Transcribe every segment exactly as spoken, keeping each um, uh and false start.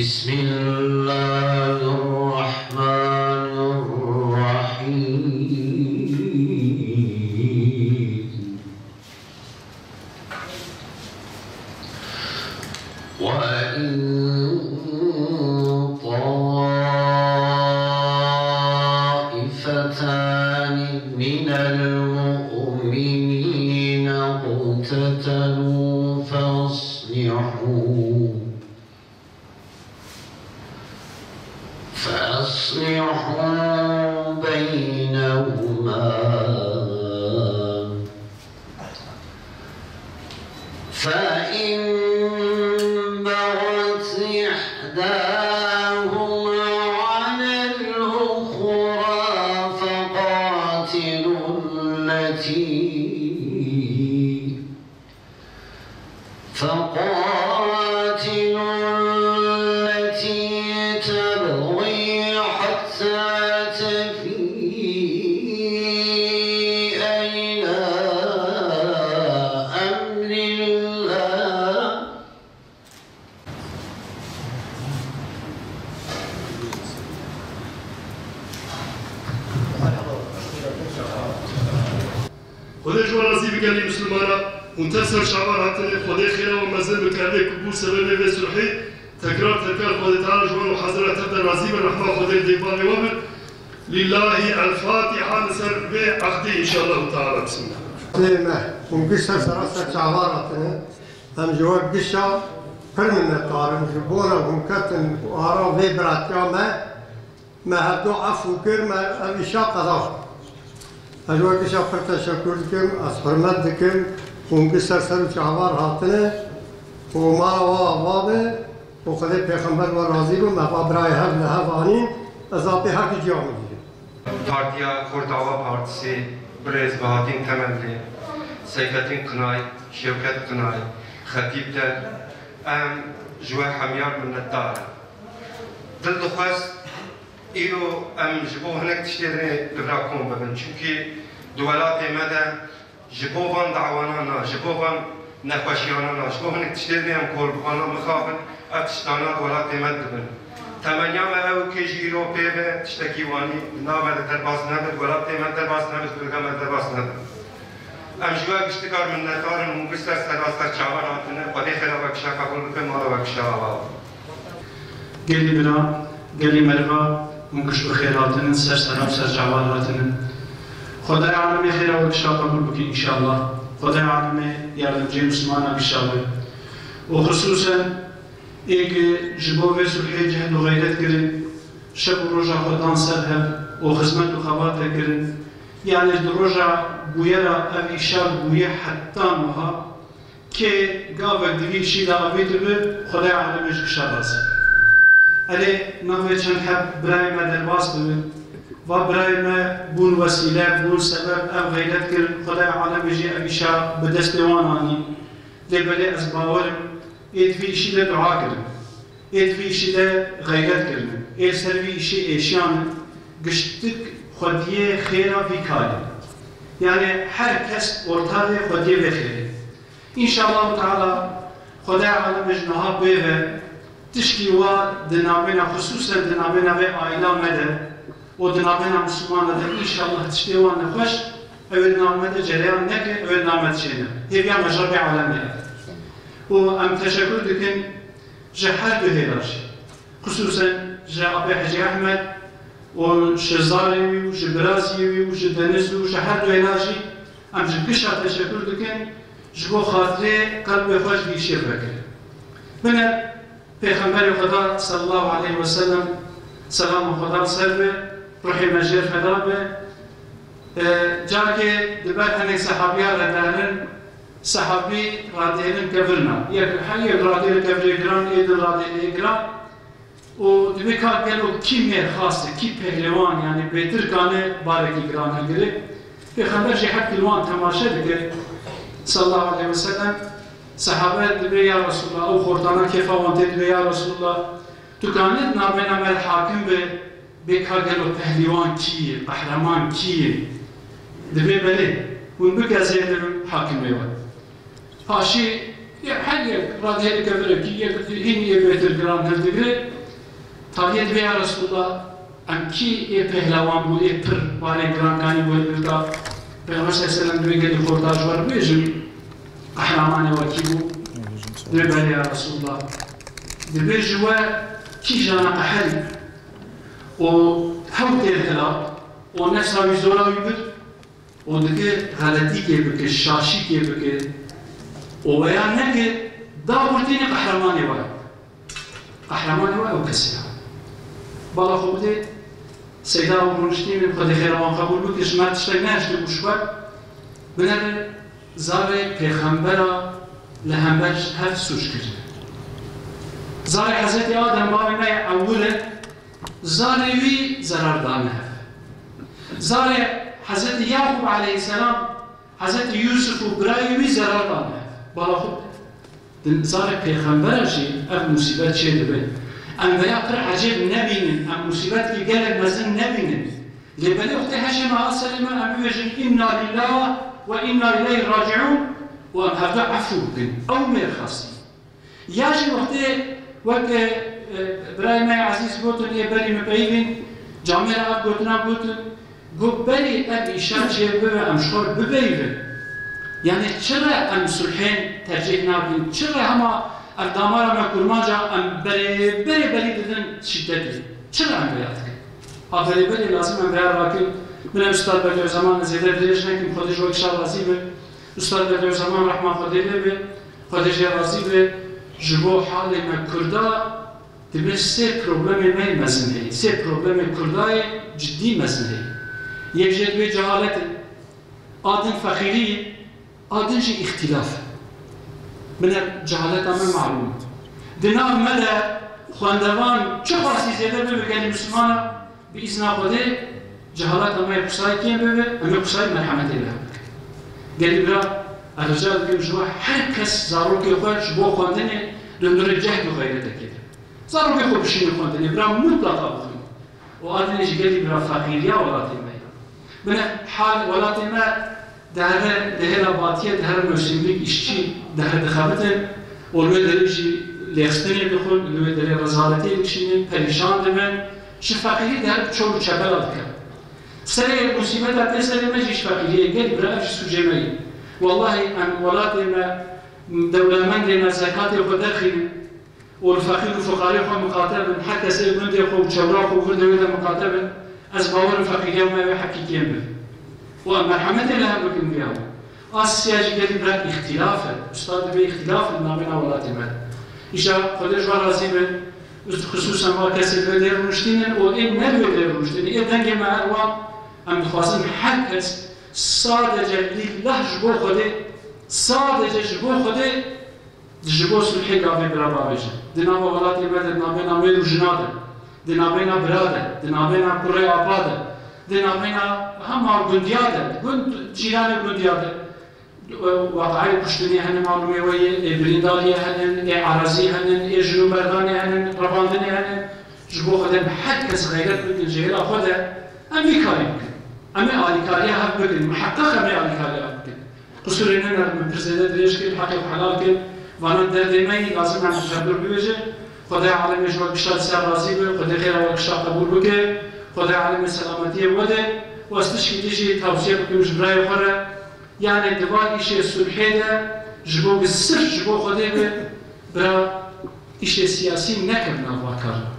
بسم الله الرحمن الرحيم. وإن طائفتان من المؤمنين اقتتلوا فأصلحوا فأصلحوا بينهما، فإن بغت إحداهما على الأخرى فقاتلوا التي فقاتلوا التي تبغي حتى تفيء إلى أمر الله. Xwedê ji we razî be gelî Mislimana, hûn tev ser çavan hatine, Xwedê xêra we mezin bike, evê ku bû sebebê vê sulhê, tekrar tekrar Xwedê Teala ji wan û hazira tev de razî be, rehma Xwedê li dêvbavê we be. Lîllahî el-Fatiha li ser vê eqdê înşallahu teala. Bismillah. Lê me, hûn giş ser sera ser çavan hatine. Em ji we gişa pir minnetdar in. Ji bona hûn ketin ara vê biratiya me, me hevdu efû kir, me ev îşa qeda kir. Ez ji we gişa pir teşekur dikim, ez hurmet dikim. Hûn giş ser ser û çavan hatine û mala we ava be û Xwedê pêxember we razî be. Me va birayê hev li hev anîn, ez apê her du ciya min dî. Partiya Xort Ava Partisi, birêz Bahattin Temelli, Seyfettin Kınay, Şevket Kınay, Xetîb de, em ji we hemiyar minnetdar in. Dil dixwest îro em ji bo hinek tiştê re li vir kom bibin. Çimkî di welatê me de ji bo van dawanan a, ji bo van nexweşiyana na, ji bo hinek tiştê re em kol bibana mixabin, ev tiştana di welatê me dibin. Temenya me ew kê jî îro pê be, tiştekî wanî di nav me de derbas nebe, di welatê me derbas nebe, di bingê me derbas nebe. Em ji we giştikar minnetdar in, hûn giş ser sera ser çavan hatine, Xwedê xêra we gişa qebûl bike, mala we gişa ava be. Gelî bira, gelî meriva, hûn giş bi xêr hatinin, ser sera û ser çavan hatinin. Xwedayê alemê xêra we gişa qebûl bike înşallah. Xwedayê alemê yardimciyê Mislimana gişa be. Û xisûsen ê ke ji bo vê sulhê cehd û xeyret kirin, şev û roja xwe dan ser hev û xizmet û xebate kirin. Yanî di roja bûyera ev îşa bûye heta niha, kê gavek di vî îşî de avêtibe, Xwedayê alemê ji gişa razî be. Erê, navê çend heb birayê me derbas bibin. Va birayê me bûn wesîle, bûn sebeb, ev xeyret kirin, Xwedayê alemê jî ev îşa bi destê wan anî. Lê belê ez bawer im, ê di vî îşî de dua kirin. Ê di vî îşî de xeyret kirine. Ê li ser vî îşê êşiyan in, giştik xwediyê xêra vî karê. Yanî her kes ortaxê xwediyê vê xêrê. Înşallahu Teala Xwedayê alemê ji niha pê ve tişkî wa di navbêna, xisûsen di navbêna vê aîla me de û di navbêna Mislimana de înşallah tiştê wan nexweş, ew ê di nav me de cereyan neke, ew ê di nav me de çêne. Hêviya me ji Rebbê alemê ye. Û em teşekur dikin ji her du hêla jî. Xisûsen ji Apê Hecî Ehmed û ji zarê wî û ji biraziyê wî û ji Deniz û ji her du hêla jî em ji gişa teşekur dikin ji bo xatirê qelbê xwe ji vî îşê vekirin. Bine Pêxemberê Xweda sallallahu aleyhi ve sellem, selama Xweda li ser be, ruhê me jê feda be. E, carkê di ber hinek sehabiya re derin, sehabî radihêlin kevir na. Yek, her yek radihêl kevirê giran, ê din radihêlê giran. Û divê ka gelo kî mêr xas e, kî pehlewan, yanî bêtir kane barekî giran hilgire. Pêxember jî heft li wan temaşe dike, sallallahu aleyhi ve sellem, sehabe dibê, ya Resulallah, ew xortana kêfa wan tê dibê, ya Resulallah, tu kanî di navbêna me hakim be, bê ka gelo pehlîwan kî ye, qehreman kî ye? Dibê belê, hûn bike ez ê bibim hakimê we. Paşî, ya her yek radihêlike vire kî, yek hîn yê bêtir giran hildigire, taliyê dibê, ya Resulallah, em kî ê pehlewan bû, ê pir barê giran kanî wergirta? Pêxember sallallahu aleyhi ve sellem dibê gelî xorta ji we re bêjim, qehremanê we kî bû? Dibê belê ya Resulallah. Dibê ji we kî jana qeherî û hew têr hilat û nefsa wî zora wî bir û dike xeletîkê bike, şaşîkê bike û weya neke, da gurtînê qehremanê we. Qehremanê we ew kesê ye. Bala xwe bidê Seyda û rûniştî min, Xwedê xêra wan qebûl bike, ji me tiştek nehiştibû ji xwe. Binere zarê pêxembera li hember hev sûc kirine. Zarê Hezretî Adem bavê me yê ewil e, zarê wî zerar dane hev. Zarê Hezretî Yaqûb aleyhisselam, Hezretî Yûsif û birayê wî zerar dane hev. Bala xwe Di zarê pêxembera jî ev musîbet çêdibe. Em veya pir ecêb nebînin, em musîbetkî gelek mezin nebînin. Lê belê wextê heşê me a serê me, em bibêjin, "Inna lillah ve inna ileyhi raciun" û em hevdu efû bikin. Ew mêrxasî. Ya jî wextê wek, e, e, birayê me ezîz gotin, ê berî min peyivîn, camêra ev gotina gotin, Got, berî ev îşa çêbibe, em ji xwe re bipeyivin. Yanî çi re em sulhên tercîh nakin? Çi re hema ev damara me kurmanca em berê berê berî didin şîdetê? Çi re em vêya dikin? A berê berê lazim em vêya rakin. Min ev Ustad Bediüzzeman zêde dirêj nekim, Xwedê ji we kişa razî be. Ustad Bediüzzeman rehma Xwedê lê be, Xwedê jê razî be, ji bo halê me Kurda Dibê sê problemê me yê mezin heye. Sê problemê Kurda yê cidî mezin heye. Yek jê dibê cehalet e, a din feqîrî ye, a din jî îxtîlaf e. Bine cehaleta me malûm e. Di nav me de xwendevan çi xwastî zêde bibe gelî Mislimana, bi îzna Xwedê cehaleta me yê qusayê kêm bibe, em ê qusayê merhemetê li hev bikin. Gelî bira, ez rica dikim ji we her kes zarokê xwe ji bo xwendinê di hundirê cehd û xeyretê kê de. Zarokê xwe bişînin xwendinê, bira mutlaqa bixwînin. Û a dinê jî gelî bira feqîriya welatê me ye. Bine hal welatê me dihere, di hêla batiyê dihere mewsîmlik îşçî dihere dixebitin û li wê derê jî lêxistinê dixwin, li wê derê rezaletiyê dikişînin, perîşan dibin, ji feqîrî dihere çol û çepela dikin. Serê musîbeta tê serê me jî ji feqîriyê ye. Gelî bira ev jî sûcê me ye. Wellahî em welatê me, dewlemendê me zekatê xwe derxînin, û li feqîr û fuqarê xwe miqate bin, her kes ê gundê xwe û çewra xwe û virdê wê de miqate bin, ez bawer im feqîriya me wê hekî kêm be. Û em merhemetê li hev bikin viya. A sisiya jî gelî bira îxtîlaf e. Ustad dibê îxtîlaf e di navbêna welatê me de. Îşa Xwedê ji we razî be. Xisûsen va kesê li wê dê rûniştînin û ê ne li wê dê rûniştînin. Ê dengê me her wa, em dixwazin her kes sadece lillah ji bo Xwedê, sadece ji bo Xwedê Di ji bo sulhê gavê bira bavêje. Di nava welatê me de, di navbêna mêr û jina de, di navbêna bira de, di navbêna kurê apa de, di navbêna hema gundiya de, gund, cîranê gundiya de, e, waqayê kuştinê hene, malûmê we yê, ê birîndariyê hene, ê erazî hene, ê jin û merdanê hene, revandinê hene. Ji bo Xwedê em her kes xeyret bikin ji hêla xwe de, em vî karî bikin. Em ê alîkariya hev bikin, miheqeq em ê alîkariya hev bikin. Qisûrê nenerin, min pir zêde dirêj kir, heqê xwe helal kir. Vana derdê me yî, lazim e em ji hevdûr bibêjin. Xwedê alemê ji we gişa li ser razî be, Xwedê xêra we gişa qebûl bike, Xwedê alemê selametiyê wede. Û ez tişkî din jî tawsiye bikim ji birayê xwe re, yanê di van îşê sulhê de ji bo bi sirf ji bo Xwedê be, bira Îşê siyasî nekev nav va karna.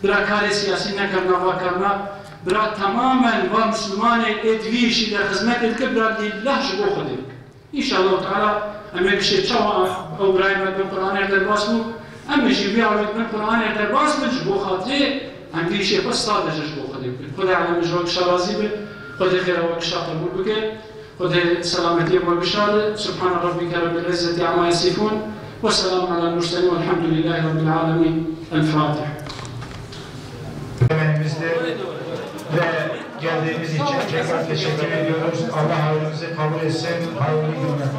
Bira karê siyasî nekev nav va karna. Bira temamen va Mislimanê ê di vî îşî de xizmetê dike, bira lîllah ji bo Xwedê bike. Înşallahu Teala em ê gişê çawa ew birayê me bin Quranê derbas bû, em ê jî vî awêt bin Quranê derbas bin ji bo xatirê em vî îşê xwe sadece ji bo Xwedê bikin. Xwedê alemê ji we gişa razî be, Xwedê xêra we gişa qebûl bike. Xwedê selametiyê we bişare. Subhane Rabbike Rabbil İzzeti Amma Yasifun ve Selamun Alel Murselin Velhamdülillahi Rabbil Alemin. El Fatiha. Ve Geldiğiniz için tekrar teşekkür ediyoruz. Allah hayrınızı kabul etsin. Hayırlı günler.